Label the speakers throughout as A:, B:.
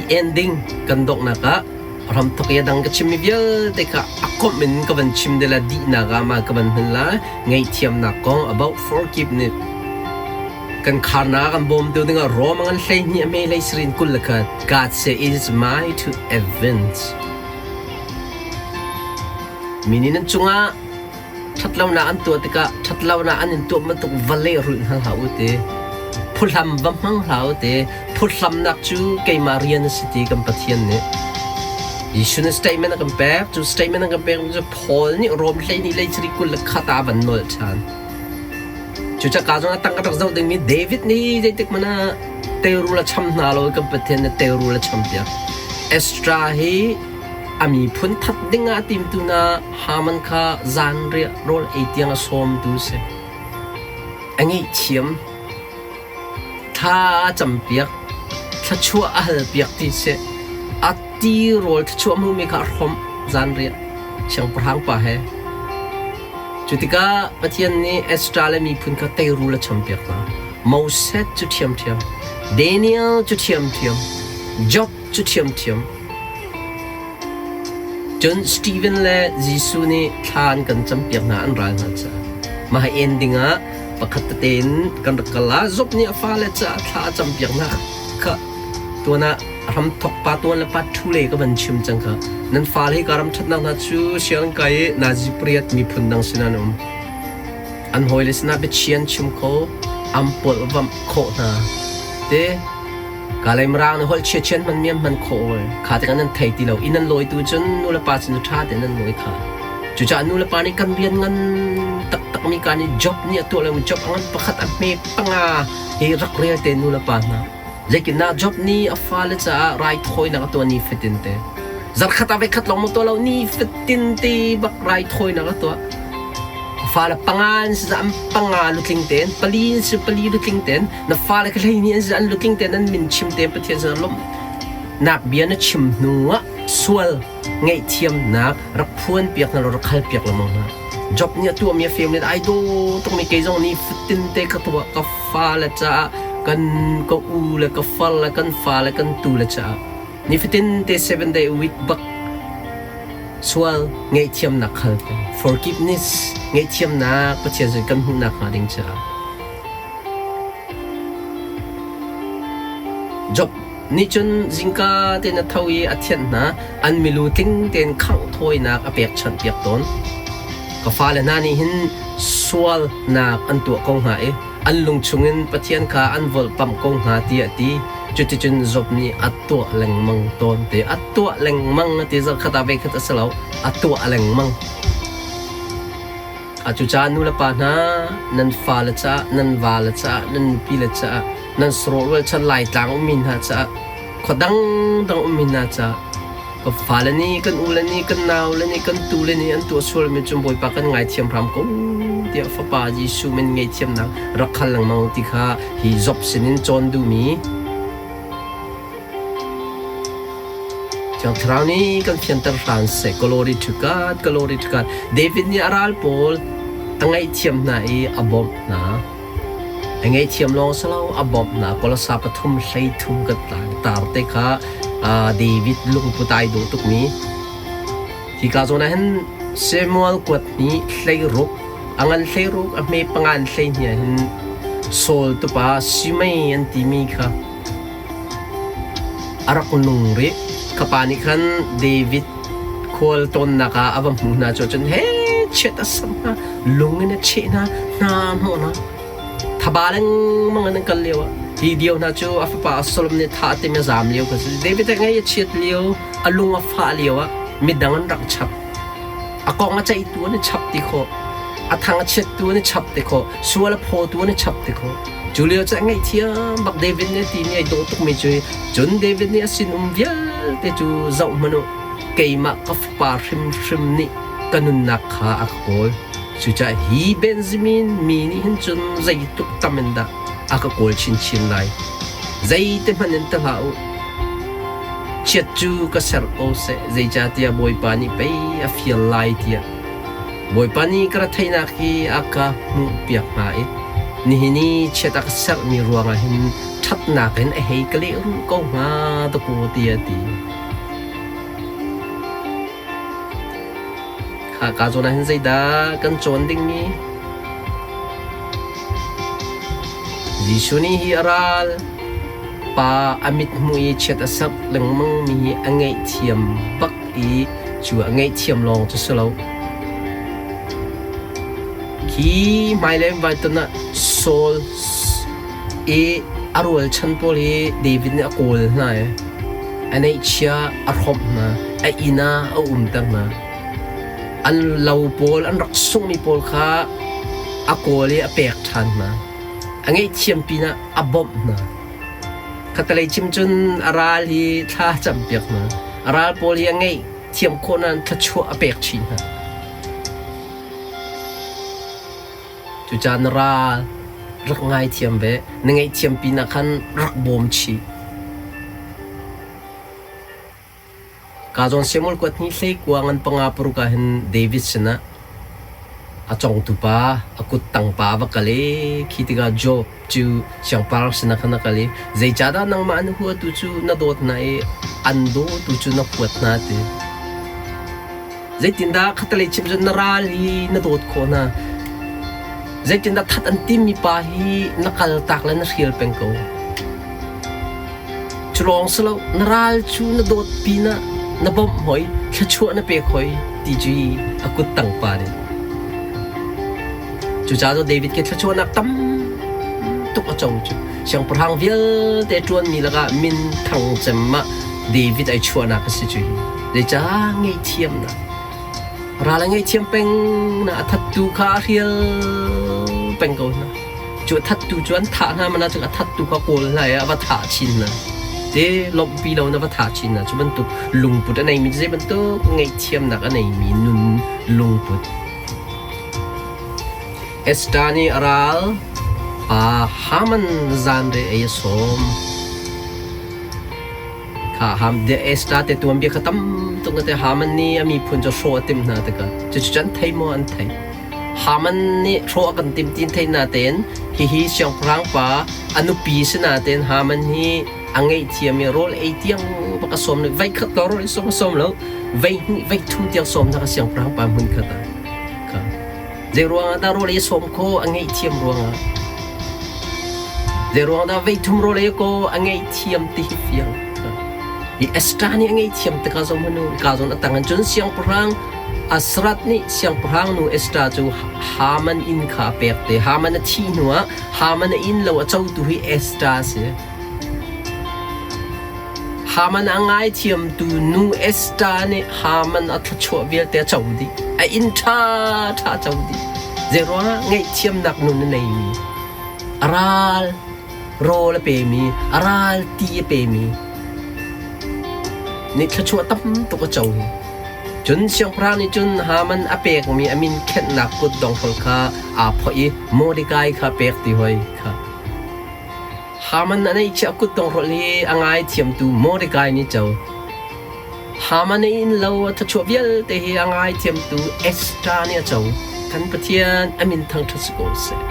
A: Ending kan donghnak ah ramthok i a dang ka chimmi vialte kha a komh in ka van chim de la dihnak ah ma ka van hman la ngaihthiamnak kong about forgiveness kan kharnak kan bawm tu dingah Rome an 12 a me hlei sirin 21 God say it is my to avenge mi nih nan cungah Ṭhatlonak an tuah tikah ṭhatlonak an in tuah bantuk va lehrulh hna hlah u ti. Phuhlam va hmang hlah u ti. Phuhlamnak cu keimah rian a si ti kan Pathian nih. Jesuh nih statement a kan pek. Cu statement a kan pek cu Paul nih Rom 12 lei 21 ah a van nolh ṭhan. Cucaah zong a tang ka rak zoh dingmi David nih zeitik hmanh ah teirul a cham hna lo i kan Pathian nih teirul a cham piak. Ezra hi a miphun that ding ah a timtu hna Haman kha zanriah rawl ei tiang a sawmtu a si. A ngaihthiam, thla a campiak, thluachuah a halpiak ti si. A tirawl thluachuah hmumi kha a hrawmh zanriah siangpahrang pa he. Cu tikah Pathian nih Ezra le miphun kha teirul a champiak hna. Moses cu ṭhiamṭhiam, Daniel cu ṭhiamṭhiam, Job cu ṭhiamṭhiam. Cun Steven le Jesuh nih thla an kan campiak hna an ral hna caah. Mah hi en dingah pakhat tete in kan rak kal ah Job nih a fale caah thla a campiak hna kha tuan ah ramthok pa tuan le pa ṭhu le ka van chim cang kha. Nan fale hi ka ram ṭhatnak hna cu sianginn kai i nazi pariat miphun dang sin an um. An hawile sinah biachian chim kho, an polhvamh khawh hna. Te Kalay Mirang nih holh chiachian hman mi an hman khawh oi. Kha tikah nan thei ti lo. Inn an lawitu cun nulepa sin cu ṭha tein nan lawi kha. Cucaah nulepa nih kan rian ngan taktakmi ka nih job nih a tuah lomi job a ngan pakhat a hme panga hi rak rel te nulepa hna. Zeitindah job nih a fale caah raithawinak a tuah ni fatin te. Zarkhat ah voikhat lawng maw tuah lo ni fatin te bak raithawinak a tuah. Fale panga an si an panga lutling tein pali an si pali lutling tein na fale ka hlei ni an si an lutling tein an min chim tein Pathian sin lawmh nak bia na chim hnu ah sual ngaihthiamnak rak phuan piak hna rak hal piak lengmang hna Job nih a tuahmi a fem ai daw tukmi kei zong nih fatin te ka tuah ka fale caah kan ka u le ka far le kan fa le kan tu le caah nifatin te 7 day a week bak Sual ngaihthiamnak hal peng. Forgiveness ngaihthiamnak Pathian sin kan hmuhnak hnga ding caah. Job nih cun zingka tein a tho i a thianh hna. An milu tling tein khangh thawinak a pekchanh piak tawn. Ka fale hna nih hin sualnak an tuah ko hnga i an lung chungin Pathian kha an volhpamh ko hnga tiah a ti. Cuticun Job nih a tuah lengmang tawn te. A tuah lengmang a ti zarkhat ah veikhat a si lo. A tuah lengmang. A cucaah nu le pa hna nan fale caah, nan vale caah, nan nupile caah, nan sarawh rualchan Laitlang ummi hna caah, khua dangdang ummi hna caah Ka fale nih, kan ule nih, kan naule nih, kan tule nih an tuah sualmi cu Bawipa kan ngaithiam hram ko tiah Fapa Jesuh min ngaihthiamnak rak hal lengmang ti kha hi Job sinin cawn duhmi Thiang Thlarau nih kan fianter hram seh. Glory to God, glory to God. David nih a ral pawl a ngaihthiam hna i a bawmh hna. A ngaihthiam lawng si lo, a bawmh hna. Kolosa pathum 13 kan tar te kha David lungput ai dawh tukmi. Hika zawn ah hin Samuel kuat hnih 16 a ngan 16 a hme pangan 12 ah hin Saul tupa Simei an timi kha a rak nung rih. Ka pa nih khan David khual tawnnak ah a va hmuh hna cu cun he chiat a sam hna lung in a cheh hna hna hnawh hna thaba lengmang in an kal lio ah hi dio hna cu a fapa Absalom nih thah a tim a zaam lio kha si David a ngei a chiat lio a lung a fah lio ah midang an rak chap a kong a ceihtu an i chap ti khawh a thang a chiattu an i chap ti khawh sual a phawtu an i chap ti khawh cu lio cu a ngaihthiam bak David nih a timi ai dawh tukmi cu cun David nih a sinum vialte cu zoh hmanh u keimah ka fapa hrimhrim nih ka nunnak kha a ka kawl cucaah hi Benjamin mi nih hin cun zeitluk tam in dah a ka kawl chinchin lai zeite hmanh in ti hlah u Chiat cu ka ser ko seh, zeicahtiah Bawipa nih pei a fial lai tiah. Bawipa nih ka retheihnak hi a ka hmuhpiak hnga i nihin i chiat a ka serhmi ruangah hin Ṭhatnak in a hei ka lehrulh ko hnga dakaw tiah a ti. Khaka zawn ah hin zeidah kan cawn dingmi? Jesuh nih hi a ral pa a mithmuh i chiat a serh lengmangmi hi a ngaihthiam bak i cu a ngaihthiam lawng cu si lo. Khi hmailei vaitan ah Saul i a rualchan pawl hi David nih a kawl hna i a neihchia a hrawmh hna, a inn ah a umter hna. An lo pawl, an rak sunghmi pawl kha a kawl i a pek ṭhan hna. A ngaihthiam pinah a bawmh hna. Khatalei chim cun a ral hi thla a campiak hna. A ral pawl hi a ngaihthiam khawh nain thluachuah a pek chin hna. Cucaah na ral rak ngaithiam ve, na ngaihthiam pinah khan rak bawm chih. Ka zawn Samuel kuat hnih hlei kua ngan panga paruk ah hin David sinah a congtu pa, a kuttang pa a va kal i khi tikah Job cu siangpahrang sinah khan a kal i zeicahdah nangmah an huatu cu na dawt hna i an dawtu cu na huat hna ti. Zeitindah khatalei chim cun na ral hi na dawt khawh hna? Zeitindah that an timmi pa hi na kaltak le na hrial peng ko? Cu lawng si lo, na ral cu na dawt pinah na bawmh hoi, thluachuah na pek hoi ti cu a kuttang pa nih. Cucaah cu David ke thluachuahnak tam tuk a co cu. Siangpahrang vialte ṭuanmi lakah min thang cem ah David ai chuahnak a si cu hi. Zeicah ngaihthiamnak? Ral a ngaihthiam peng na a thattu kha a hrial peng ko hna. Cu a thattu cu an thah hna mana cu a thattu kha kawl hna i a va thah chin hna. Te lawmhpi lo na va thah chin hna. Cu bantuk lungput a neimi cu zei bantuk ngaihthiamnak a neimi nun lungput. Esther nih a ral pa Haman zanriah ei a sawm. Kha Ham Esther te tuanbia kha tam tuk na te Haman nih a miphun cu hrawh a timh hna tikah cucu an thei maw an thei. Haman nih hrawh a kan timh ti an theih natein hihi siangpahrang pa a nupi si natein Haman hi a ngaihthiam i rawl ei tiang bak a sawm vei khat lo rawl ei sawm a sawm lo vei hnih vei thum tiang sawm hna ka siangpahrang pa hmun khat ah kha Zei ruangah dah rawl ei sawm khaw a ngaihthiam ruangah? Zei ruangah dah vei thum rawl ei kaw a ngaihthiam ti hi fiang. Hi Esther nih a ngaihthiam tikah zong hanu ka zawn a tang in cun siangpahrang Asrat nih siangpahrang nu Esther cu Haman inn kha a pek te. Haman a thih hnuah Haman a inn lo a cotu hi Esther a si. Haman a ngaithiamtu nu Esther nih Haman a thluachuah vialte a co dih. A inn ṭhaṭha a co dih. Zeiruangah ngaihthiamnak nun a neimi, a ral rawl a pemi, a ral ti a pemi nih thluachuah tam tuk a co hi. Cun siangpahrang nih cun Haman a pekmi a min khenhnak kutdonghrolh kha aa phoih i Mordekai kha pek ti hoi kha. Haman a neihchiah kutdonghrolh hi a ngaithiamtu Mordekai nih co. Haman a inn lo a thluachuah vialte hi a ngaithiamtu Esther nih a co. Kan Pathian a min thangṭhat si ko seh.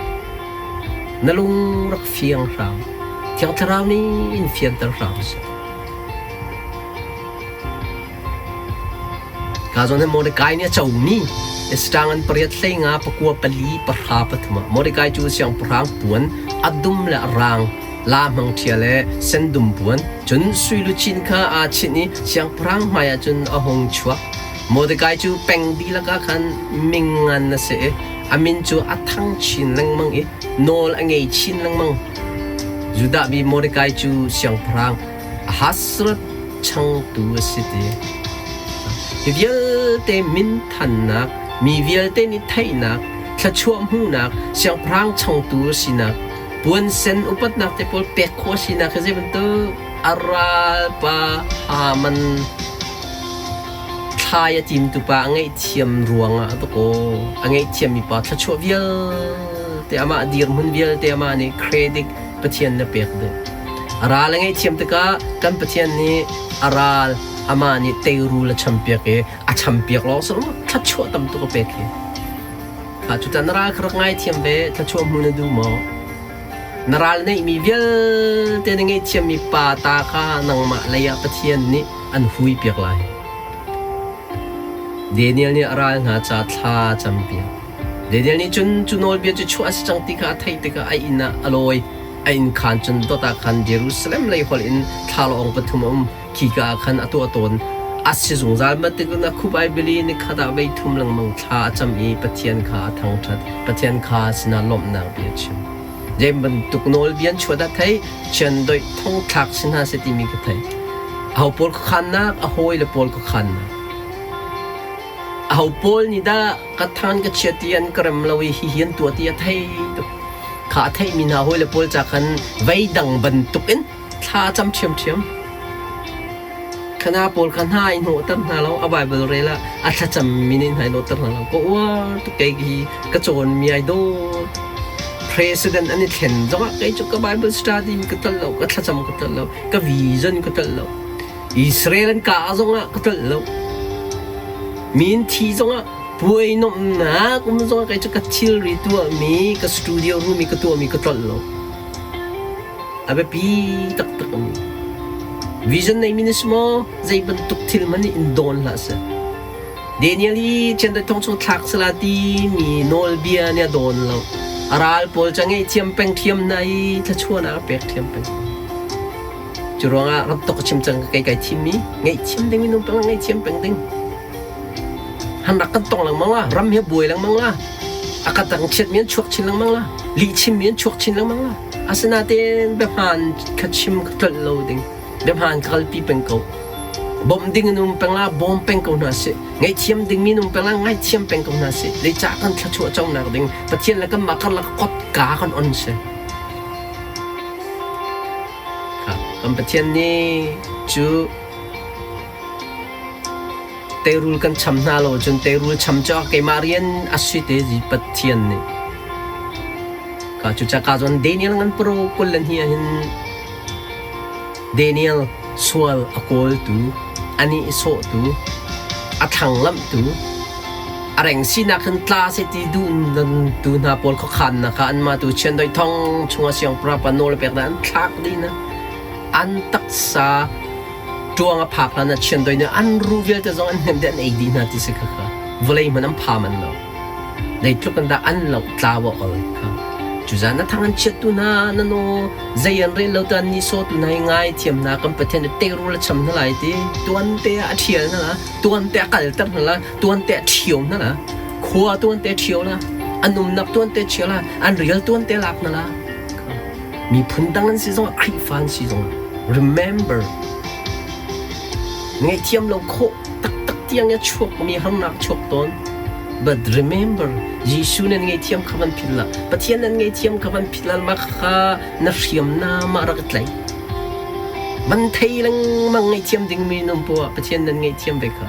A: Na lung rak fiang hram. Thiang Thlarau nih in fianter hram seh. Ka zawn hi Mordecai nih a comi Esther ngan pariat hlei nga pakua pali pahra pathum ah Mordecai cu siangpahrang puan a dum le a rang la hmang ṭhia le sendum puan cun sui luchin kha aa chinh i siangpahrang hmaiah cun a hung chuak. Mordecai cu peng dihlak ah khan mingan a si i a min cu a thang chin lengmang i nawl a ngei chin lengmang. Judah mi Mordecai cu siangpahrang Ahasuerus changtu a si ti. Hi vialte minthannak, mi vialte nih theihnak, thluachuah hmuhnak, siangpahrang changtu a sinak, puansen upatnak te pawl pek khawh a sinak hi zei bantuk a ralpa Haman thlai a timtu pa a ngaihthiam ruangah a kaw a ngaihthiammi pa thluachuah vialte amah dirhmun vialte amah nih credit Pathian na pek dih. A ral a ngaihthiam tikah kan Pathian nih a ral amah nih teirul a champiak i a champiak lawng si thluachuah tam tuk a pek hi. Kha cutan na ral kha rak ngaithiam ve thluachuah hmu na duh maw? Na ral neihmi vialte na ngaihthiammi pa ta kha nangmah lei ah Pathian nih an huipiak lai. Daniel nih a ral hna ca thla a campiak. Daniel nih cun cu nawlbia cu chuah a si cang ti kha a theih tikah a inn ah a lawi. A inn khan cun dot ah khan Jerusalem lei holh in thlalawng pathum a um. Khika ah khan a tuah tawn. A si zungzal bantukin a khup ai bili nikhat ah voi thum lengmang thla a cam i Pathian kha a thangṭhat. Pathian kha sinah lawmhnak bia a chim. Zei bantuk nawlbia an chuah dah thei, chiandeih thongthlak si hna seh timi ka thei. Aho pawl khuakhannak, a hawile pawl khuakhannak. Aho pawl nih dah ka than ka chiat i an ka rem lo i hihi an tuah ti a thei tuk. Kha a theihmi hna hawile pawl ca khan vei dang bantukin thla a cam ṭhiamṭhiam. Khana pawl kha hna i hnawhter hna lo, a Bible rel ah a thlacam mi nih hna i hnawhter hna lo. Ka uar tuk kei hi ka cawn mi ai dawt. President an i thlen zongah kei cu ka Bible study mi ka tlolh lo, ka thlacam ka tlolh lo, ka vision ka tlolh lo. Israel an kah zongah ka tlolh lo. Mi in thi zongah puai nuamhnak um zongah kei cu ka thilri tuahmi, ka studio room i ka tuahmi ka tlolh lo. A biapi taktak a mi. Vision neimi na si maw? Zei bantuk thil hmanh nih in dawn hlah seh. Daniel i chiandeih thong chung thlak sala timi nawlbia nih a dawn lo. A ral pawl cu a ngaihthiam peng ṭhiam hna i thluachuahnak a pek ṭhiam peng. Cu ruangah ram tok a chim cang kei kai thimmi ngaihthiam ding minung peng ngaihthiam peng ding. Han rak kan tong lengmang la, ram hi buai lengmang la, a ka tang chiatmi an chuak chin lengmang la, lih chimmi an chuak chin lengmang la. Asinain biahmaan kha chim kha tlolh lo ding, biahmaan kha kalpi peng ko. Bawmh ding in um peng la, bawm peng ko hna sih. Ngaihthiam dingmi in um peng la, ngaithiam peng ko hna sih. Zeicah kan thluachuah conak ding Pathian le kanmah karlak kotka kan on si. Kan Pathian nih cu Teirul kan cham hna lo cun teirul cham cu keimah rian a si te zi Pathian nih. Ka cuca ka zawn Daniel ngan pro kul le hnih ah hin Daniel sual a kawltu, a nih sawhtu, a thlanglamhtu, a reng sinak hin tla seh ti duh tu hna pawl khuakhannak kha anmah tu chiandeih thong chungah siangpahrang pa nawl a pek hna an thlak dih hna. An taksa Ṭuang a phak hlan ah chiandeih nih an ruh vialte zong an hnemh dih an ei dih hna ti si khakha. Vawlei hmanh an pha manh lo. Zeitluk in dah an loh tlau a ol kha. Cuzan na thang an chiattu hna na naw zei an rel lo tu an nihsawhtu hna hi ngaithiam hna kan Pathian nih teirul a cham hna lai ti tuante ah a ṭhial hna la tuante a kalter hna la tuante a ṭhio hna la khua tuante a ṭhio la an umnak tuante a ṭhio la an rial tuante a lak hna la Miphun dang an si zongah Khrihfa an si zongah remember ngaihthiam lo khawh taktak tiang i a chuakmi harnak chuak tawn. But remember Jesuh nan ngaihthiam kha van philh hlah. Pathian nan ngaihthiam kha van philh hlah. Mah kha na hriamnam ah rak i tlaih. Van thei lengmang ngaihthiam dingmi nan poah Pathian nan ngaihthiam ve kha.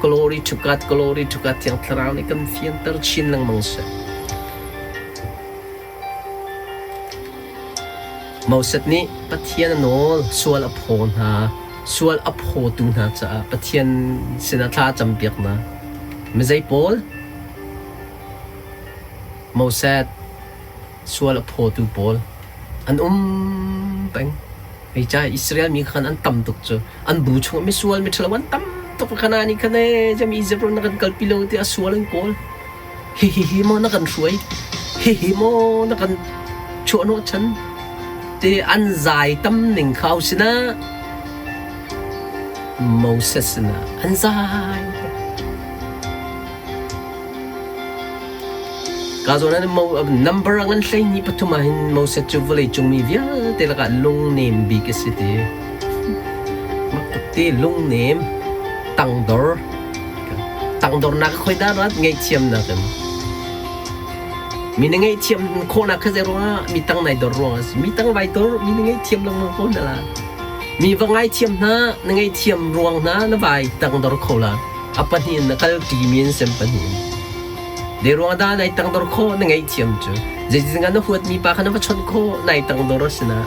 A: Glory to God, glory to God Thiang Thlarau nih kan fianter chin lengmang seh. Moses nih Pathian a nawl, sual a phaw hna. Sual a phawtu hna caah Pathian sinah thla a campiak hna. Mizei pawl? Moses sual a phawtu pawl an um peng. Hei ca Israel mi khan an tam tuk cu. An bu chungah misual miṭhalo an tam tuk. Kanaan nih khan ee, jam Egypt ram na kan kalpi lo tiah sual an kawl. Hihi maw na kan hruai? Hihi maw na kan chuahhnawhchan? Ti an zai tam ning kha au sinah Moses sinah an zai. Ka zawn ah number a ngan 23 ah hin Moses cu vawleicung mi vialte lakah lungnem bik a si ti. Mak tuk ti lungnem, tangdor, Tangdornak khoi dah rat ngaihthiamnak in mi na ngaihthiam khawhnak kha zei ruangah mi tang nai dor ruangah si mi tang vai dor mi na ngaihthiam lengmang ko hna la mi va ngaithiam hna na ngaihthiam ruang hna na vai tangdor kho la a pahnih in na kal ṭi mi an sem pahnih in de ruang dah nai tangdor khawh na ngaihthiam cu zeitin na huat mi pa kha na va chawnh khawh nai tangdor a si na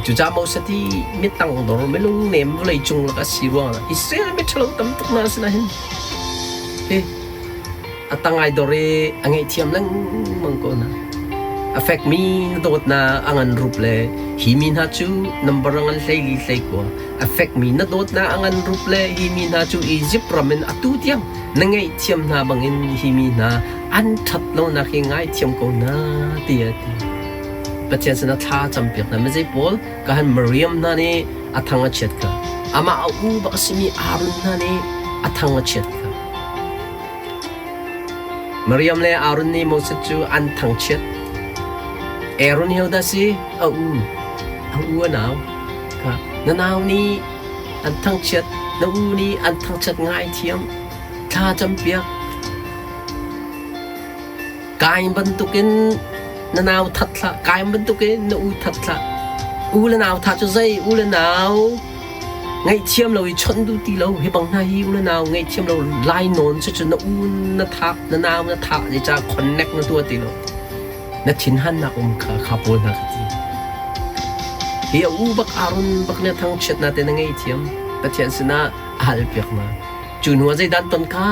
A: Cucaah Moses hi mitangdor, milungnem vawleicung lak a si ruangah Israel miṭhalo tam tuk hna sinah hin hi a tang ai dor i a ngaihthiam lengmang ko hna. A fekmi na dawtnak a ngan rup le hi mi hna cu nambar a ngan 14 19. A fekmi na dawtnak a ngan rup le hi mi hna cu Izipt ram in atu tiang na ngaihthiam hna bangin hi mi hna an ṭhat lonak hi ngaithiam ko hna tiah a ti. Pathian sinah thla campiak hna. Mizei pawl ka han Miriam hna nih a thang a chiat kha. Amah a u bak a simi Aaron hna nih a thang a chiat kha. Miriam le Aaron nih Moses cu an thangchiat. Aaron hi hodah si? A u. A u a nau. Kha na nau nih an thangchiat, na u nih an thangchiat ngaithiam. Thla campiak. Kain bantukin na nau that hlah. Kain bantukin na u that hlah. U le nau tha cu zei? U le nau ngaihthiam lo i chawnh duh ti lo. Hi bang hna hi u le nau ngaihthiam lo lai nawn cu cu na u na thah, na nau na thah zeicah connect na tuah ti lo. Na thinhannak um kha kha pawl hna kha ti. Hi a u bak Aaron bak ne thangchiat na te na ngaihthiam. Pathian sinah a hal piak na. Cu hnu ah zeidah an ton kha?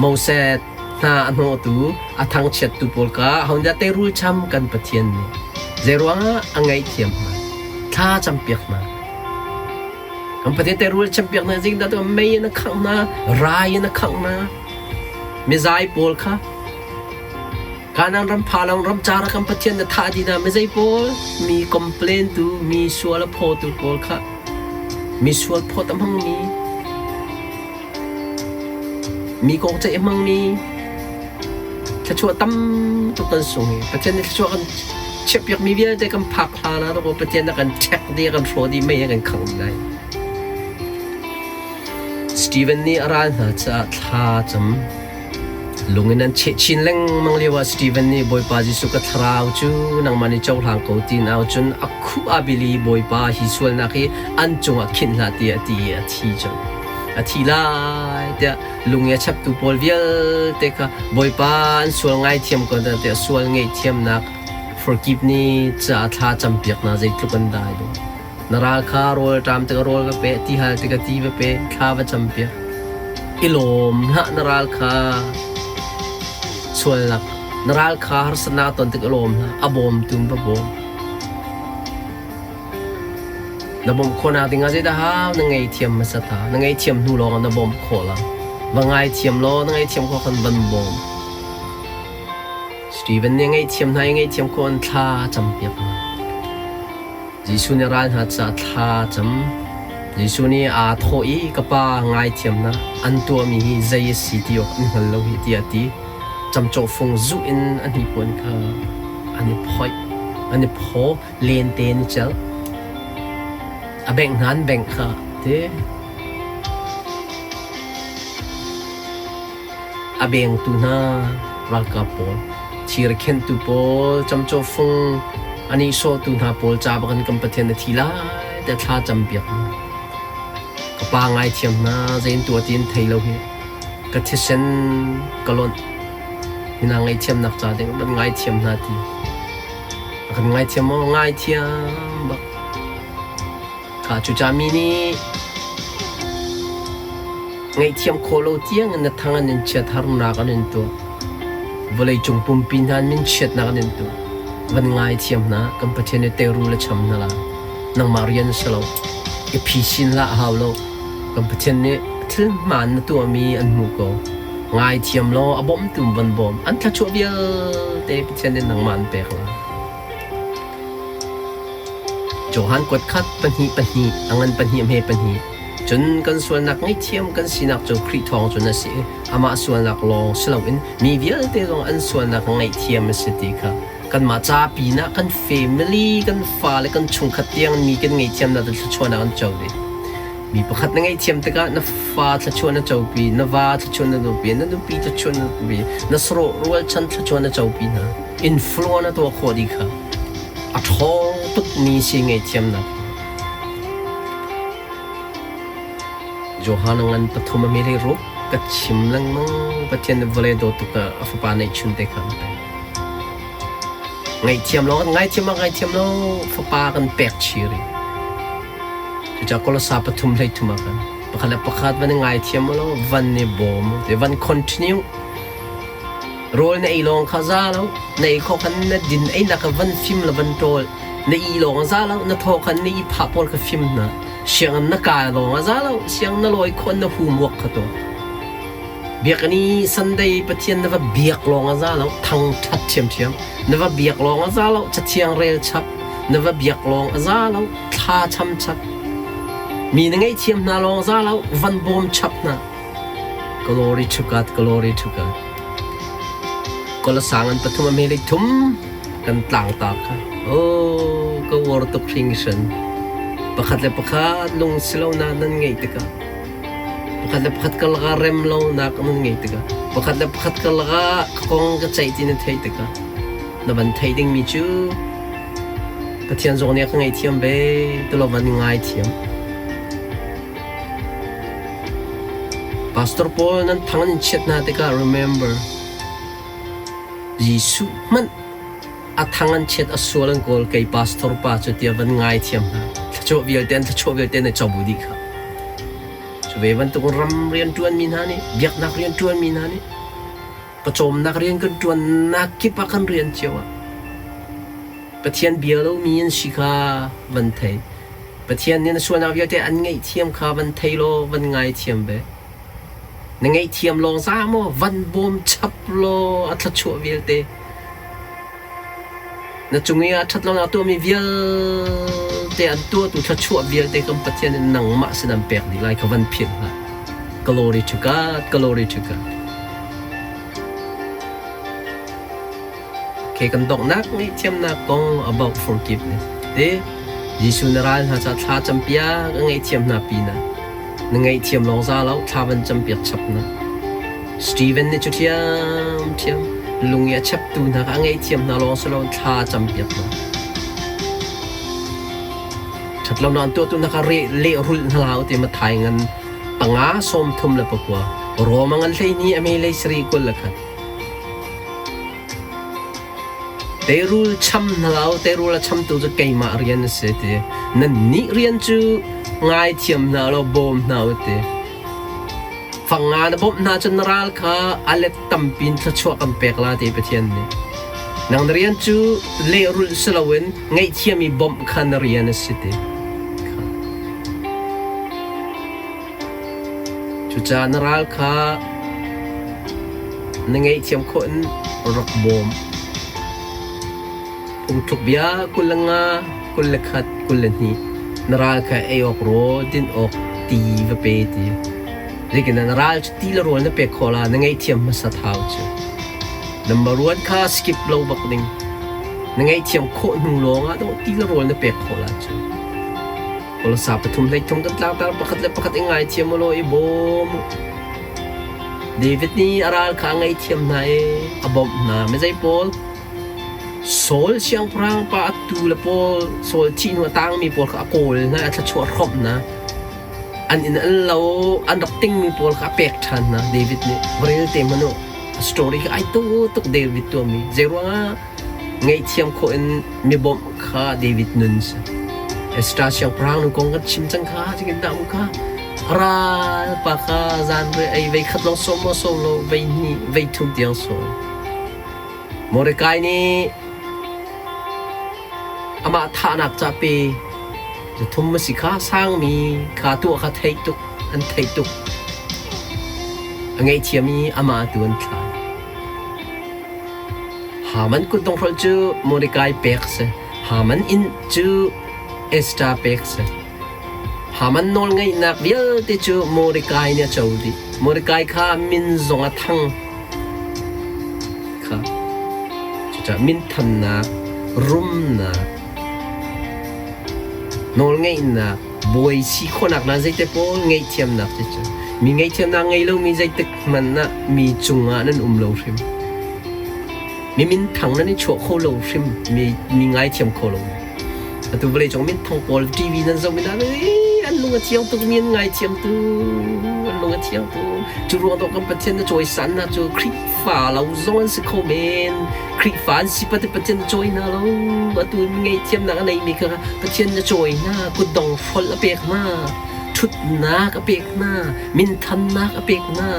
A: Moses hna a hnawhtu, a thangchiattu pawl kha ahodah teirul cham kan Pathian nih zeiruangah a ngaihthiam hna? Thla campiak hna. Kan Pathian teirul champiak hna zeidah tu mei in a khangh hna, rai in a khangh hna. Mizai pawl kha Kanaan ram phalang ram cara kan Pathian na thah dih hna mizei pawl mi complain tu mi sual a phawtu pawl kha mi sual phawt a hmangmi Mi kong ceih a hmangmi thluachuah tam tuk kan sung i Pathian nih thluachuah kan chiahpiakmi vialte kan phak hlan ah dawkaw Pathian a kan ṭhek dih, a kan hrawh dih, mei a kan khangh dih lai. Steven nih a ral hna caah thla a cam. Lung in an cheh chin lengmang lioah Steven nih Bawipa Jesuh ka thlarau cu nangmah nih cohlang ko ti in au cun a khuh a bil i Bawipa hi sualnak hi an cungah khinh hlah tiah a ti i a thi colh. A thi lai tiah lung i a chaptu pawl vialte kha Bawipa an sual ngaithiam ko hna tiah sual ngaihthiamnak forgive ni caah thla campiak hna zeitluk an dai dawh. Na ral kha rawl ṭam tikah rawl va pe, ti hal tikah ti va pe, thla va campiak. I lawm hlah na ral kha sualnak, na ral kha harsatnak ton tik i lawm hlah, a bawmtu in va bawm. Na bawmh khawhnak dingah zeidah hau? Na ngaihthiam hmasa ta. Na ngaihthiam hnu lawngah na bawmh khawh la. Va ngaithiam law na ngaihthiam khawh khan van bawm. Steven nih ngaihthiam hna i ngaihthiam khawh in thla a campiak hna. Jesuh nih ral hna caah thla a cam. Jesuh nih aa thawh i ka pa ngaithiam hna, an tuahmi hi zei a si ti awk an hngal lo hi tiah a ti. Camcawhfung zuh in a hnipuan kha an i phoih, an i phaw, lente an i celh. A bengh hna an bengh kha ti. A bengtu hna ralkap pawl, thir a khenhtu pawl, camcawhfung a nihsawhtu hna pawl ca bak in kan Pathian na thi lai tiah thla campiak hna. Ka pa ngaithiam hna, zei in tuah ti in thei lo hi. Ka thisen ka lonh. Hina ngaihthiamnak ca ding van ngaithiam hna ti. A kan ngaithiam maw? Ngaithiam bak. Kha cucaah mi nih ngaihthiam khawh lo tiang in na thang an in chiat harnak an in tuah. Vawleicung pumpi hna in min chiatnak an in tuah. Van ngaithiam hna, kan Pathian nih teru le cham hna la. Nangmah rian a si lo. I phisin hlah a hau lo. Kan Pathian nih thil hmaan na tuahmi an hmuh ko. Ngaithiam law a bawmtu van bawm. An thluachuah vialte Pathian nih nangmah an pek lai. Johan kuat khat pahnih pahnih a ngan pahnih a hme pahnih. Cun kan sualnak ngaihthiam kan sinak cu Khrih thawng cun a si i amah sualnak lawng si loin mi vialte zong an sualnak ngaihthiam a si ti kha kanmah ca pinah kan family, kan fale, kan chungkhat tiang mi kan ngaihthiamnak le thluachuahnak an co dih. Mi pakhat na ngaihthiam tikah na fa thluachuah na copi, na va thluachuah na copi, na nupi thluachuah na copi, na sarawh rualchan thluachuah na copi hna. Influence na tuah khawh dih kha. A ṭhawng tukmi si ngaihthiamnak. Johan ngan pathum a mele ruk ka chim lengmang Pathian nih vawlei dawt tuk ah a fapa neihchun te kha an pek. Ngaihthiam lo kan ngaithiam ah ngaithiam lo fapa kan pek chih rih. Cucaah Kolosa pathum hlei thum ah khan pakhat le pakhat van i ngaithiam u law van i bawm u ti van continue. Rawl na ei lawng kha za lo, na ei khawh khan na din einak kha van fim la van ṭawl. Na i lawng a za lo, na thaw khan na i phah pawl kha fim hna. Sianginn na kai lawng a za lo, siang na lawi khawh na homework kha tuah. Biakinn i Sunday Pathian na va biak lawng a za lo, thangṭhat ṭhiamṭhiam. Na va biak lawng a za lo, cathiang rel chap. Na va biak lawng a za lo, thla cham chap. Mi na ngaihthiam hna lawng za lo, van bawm chap hna. Glory to God, glory to God. Kolasang an pathum a hme thum kan tlangtar kha. Oh, ka uar tuk hringhran. Pakhat le pakhat lung silonak nan ngeih tikah pakhat le pakhat karlak ah rem lonak nan ngeih tikah pakhat le pakhat karlak ah ka kong ka ceih ti na theih tikah na van theih dingmi cu Pathian zong nih a ka ngaihthiam ve ti lo van ngaithiam. Pastor pawl nan thang an in chiat hna tikah remember Jesuh hmanh a thang an chiat a sual an kawl kei pastor pa cu tiah van ngaithiam hna. Thluachuah vialte an thluachuah vialte na cobu dih kha. Cu ve bantuk ram rianṭuanmi hna nih biaknak rianṭuanmi hna nih pawcawmnak rian kan ṭuannak kip ah kan rian cio ah Pathian bia lomi an si kha van thei. Pathian nih na sualnak vialte an ngaihthiam kha van thei law van ngaithiam ve. Na ngaihthiam lawng za maw van bawm chap law a thluachuah vialte na cung i a ṭhat lonak tuahmi vialte an tuahtu thluachuah vialte kan Pathian nih nangmah sin an pek dih lai kha van philh hlah. Glory to God, glory to God. Okay, kan donghnak ngaihthiamnak kong about forgiveness. Te Jesuh na ral hna ca thla campiak a ngaihthiam hna pinah na ngaihthiam lawng za lo thla van campiak chap na. Stephen nih cu ṭhiamṭhiam lung i a cheptu hna kha a ngaihthiam hna lawng si lo thla campiak hna. Ṭhatlonak an tuahtu hna kha lehrulh hna hlah u ti Matthai ngan panga 39 Roma ngan 12 a mei lei sarih 21. Teirul cham hna lo, teirul a chamtu cu keimah rian a si ti. Nannih rian cu ngaithiam hna law bawm hna u ti. Fang nga na bawmh hna cun na ral kha a let tampi in thluachuah kan pek la ti Pathian nih. Nang na rian cu lehrulh si loin ngaihthiam i bawmh kha na rian a si ti. Cucaah na ral kha na ngaihthiam khawh in rak bawm. Phungthluk bia 25, 21, 22 na ral kha ei awk rawl, din awk ti va pe ti. Zeitindah na ral cu ti le rawl na pek khawh la, na ngaihthiam hmasat hau cu. Number one kha skip lo bak ding. Na ngaihthiam khawh hnu lawng ah ti le rawl na pek khawh la cu. Kolosa pathum hleithum kan tlangtar pakhat le pakhat i ngaithiam u law i bawm u. David nih a ral kha a ngaihthiam hna i a bawmh hna. Mizei pawl? Saul siangpahrang pa a tu le pawl Saul thih hnu a tangmi pawl kha a kawl hna i a thluachuah hrawmh hna. An inn an lo an rak tingmi pawl kha a pek ṭhan hna David nih. Va rel te hmanh u. A story kha ai tu tuk David tuahmi. Zeiruangah Ngaihthiam khawh in mi bawmh kha David nun si. Esther siangpahrang nu kong kan chim cang kha zeitin dah mu kha ral pa kha zan re ei vei khat lawng sawm maw sawm lo vei hnih vei thum tiang sawm. Mordecai nih amah thahnak ca pe thum a si kha sangmi kha tuah kha theih tuk an theih tuk a ngaihthiam i amah tu an thlai. Haman kutdonghrolh cu Mordecai pek a si. Haman inn cu Esther pek a si. Haman nawlngeihnak vialte cu Mordecai nih a co dih. Mordecai kha min zong a thang kha. Cucaah minthannak, rumnak, nawlngeihnak, bawi si khawhnak hna zeite pawl ngaihthiamnak ti cu mi ngaihthiamnak ngei lomi zeitik hmanh ah mi cungah nan um lo hrim. Mi minthang nan i chuah kho lo hrim mi mi ngaithiam kho lo. Atu vawleicung minthang pawl TV nan zoh mi hna an lung a thiang tuk mi an ngaithiam tu an lung a thiang tu cu ruang dawh kan Pathian na cawisan hna cu Khrihfa lo zong an si kho men Khrihfa an si pate Pathian na cawi hna lo atu mi ngaihthiamnak a neimi kha Pathian na cawi hna kutdong hrolh a pek hna ṭhutnak a pek hna minthannak a pek hna.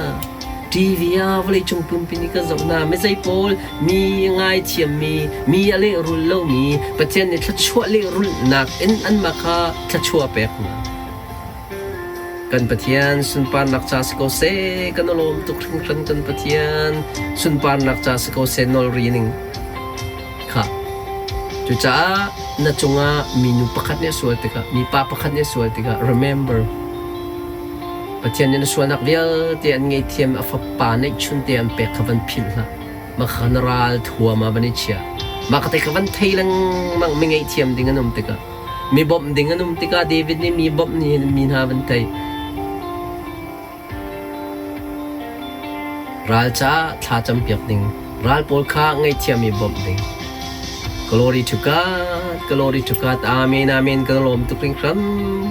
A: TV ah vawleicung pumpi nih kan zoh hna. Mizei pawl mi ngaithiammi, mi a lehrul lomi, Pathian nih thluachuah lehrulhnak in anmah kha thluachuah pek hna. Kan Pathian sunparnak ca si ko seh, kan i lawm tuk hringhran kan Pathian sunparnak ca si ko seh nawl ri ning kha. Cucaah na cungah minu pakhat nih a sual tikah, mipa pakhat nih a sual tikah remember Pathian nih na sualnak vialte an ngaihthiam a fapa neihchun te an pek kha van philh hlah. Mah kha na ral thuam ah van i chia. Mah ka te kha van thei lengmang mi ngaihthiam ding an um tikah. Mi bawmh ding an um tikah David nih mi bawmh ni mi hna van theih. Ral caah thla campiak ding, ral pawl kha ngaihthiam i bawmh ding. Glory to God, glory to God. Amen, amen. Kan lawm tuk hringhran.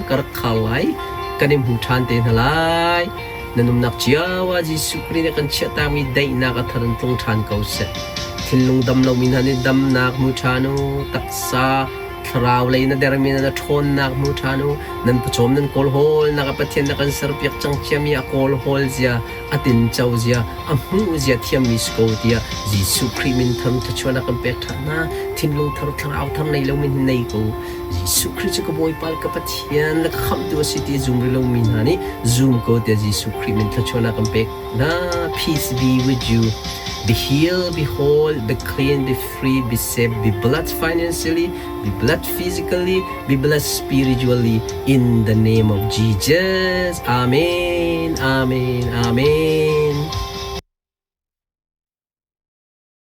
A: Ka rak khar lai. Kan in hmu ṭhan te hna lai. Na nunnak cio ah Jesuh Khrih nih kan chiahtakmi daihnak a thar in tlung ṭhan ko seh. Thinlung dam lomi hna nih damnak hmu ṭhan u. Taksa Thlarau lei na dermi na ṭhawnnak hmu ṭhan u. Nan pawcawm nan kawlhawlnak a Pathian na kan serpiak cang ciami a kawlhawl zia, a tinco zia, a hmuh zia thiammi si ko tiah Jesuh Khrih min tham thluachuahnak kan pek ṭhan hna. Thinlung thar, thlarau thar nei lomi hin nei ko. Jesuh Khrih cu ka Bawipa le ka Pathian le ka Khamhtu a si ti zum rih lomi hna nih zum ko tiah Jesuh Khrih min thluachuahnak kan pek hna. Peace be with you. Be healed, be whole, be clean, be free, be safe, be blessed financially, be blessed physically, be blessed spiritually in the name of Jesus. Amen. Amen. Amen.